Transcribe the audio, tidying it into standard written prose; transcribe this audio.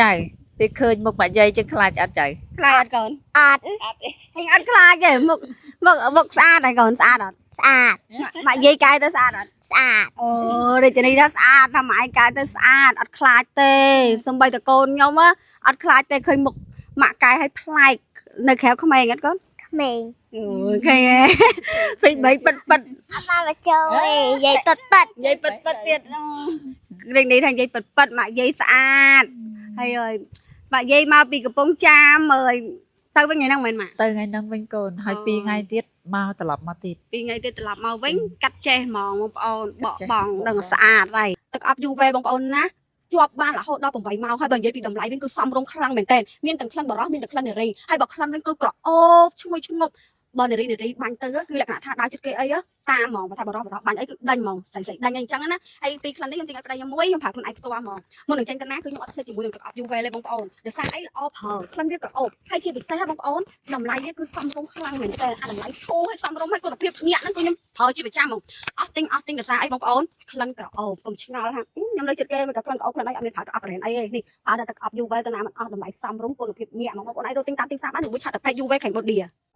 ចៅពេលឃើញមុខម៉ាក់យាយចឹងខ្លាចអត់ចៅ ខ្លាចអត់កូន អត់ អត់ទេ ហិញអត់ខ្លាចទេមុខមុខមុខស្អាតហើយកូនស្អាតអត់ ស្អាត ម៉ាក់យាយកែទៅស្អាតអត់ ស្អាត អូរាជនីថាស្អាតថាម៉ាក់ឯងកែទៅស្អាតអត់ខ្លាចទេសំបីតកូនខ្ញុំហ៎អត់ខ្លាចទេឃើញមុខម៉ាក់កែឲ្យប្លែកនៅក្រៅក្មេងអត់កូន ក្មេង អូឃើញហ៎ពេញបីប៉ិតប៉ិត អត់បានមកចូលទេនិយាយប៉ិតប៉ិត និយាយប៉ិតប៉ិតទៀតរាជនីថានិយាយប៉ិតប៉ិតម៉ាក់យាយស្អាតហើយអើយម៉ាក់យាយមកពីកំពង់ចាមអើយទៅវិញថ្ងៃហ្នឹងមែនម៉ាក់ ទៅថ្ងៃហ្នឹងវិញកូនហើយ អូ 2ថ្ងៃទៀតមកត្រឡប់មកទៀត ពីរថ្ងៃទៀតត្រឡប់មកវិញកាត់ចេះហ្មងបងប្អូនបក កាត់ចេះ បងដឹងស្អាតហើយទឹកអប់ UV បងប្អូនណាជាប់បានរហូតដល់8ម៉ោងហើយបើនិយាយពីតម្លៃវិញគឺសមរម្យខ្លាំងមែនទែនមានទាំងក្លិនបរោះមានទាំងក្លិននារីហើយបើក្លិនវិញគឺក្រអូបឈ្ងុយឈ្ងប់បើនារីនារីបាញ់ទៅគឺលក្ខណៈថាដើរចិត្តគេអីតាមហ្មងបើថាបរោះបរោះបាញ់អីគឺដេញហ្មងស្រីស្រីដេញអីអញ្ចឹងណាហើយពីក្លិននេះខ្ញុំទិញឲ្យប្តីខ្ញុំមួយខ្ញុំប្រើខ្លួនឯងផ្ទាល់ហ្មងមុននឹងចេញទៅណាគឺខ្ញុំអត់ភ្លេចជាមួយនឹងទឹកអប់ UV ទេបងប្អូនដោយសារអីល្អប្រើក្លិនវាក្រអូបហើយជាពិសេសបងប្អូនតម្លៃវាគឺសមរម្យខ្លាំងមែនទែនអាតម្លៃធូរហើយសមរម្យហើយគុណភាពញាក់ហ្នឹងគឺខ្ញុំប្រើជាប្រចាំហ្មង អស់ទិញអស់ទិញដោយសារអីបងប្អូនក្លិនក្រអូបកុំឆ្ងល់ថាខ្ញុំនៅចិត្តគេមកតែក្លិនក្រអូបក្លិនអីអត់មានប្រើទឹកអប់រ៉េនអីទេនេះប្រើតែទឹកអប់ UV ទៅណាមិនអស់តម្លៃសមរម្យគុណភាពញាក់ហ្មងបងប្អូនឯងរកទិញតាមទីផ្សារបានឬមួយឆាតតែ page UV Cambodia។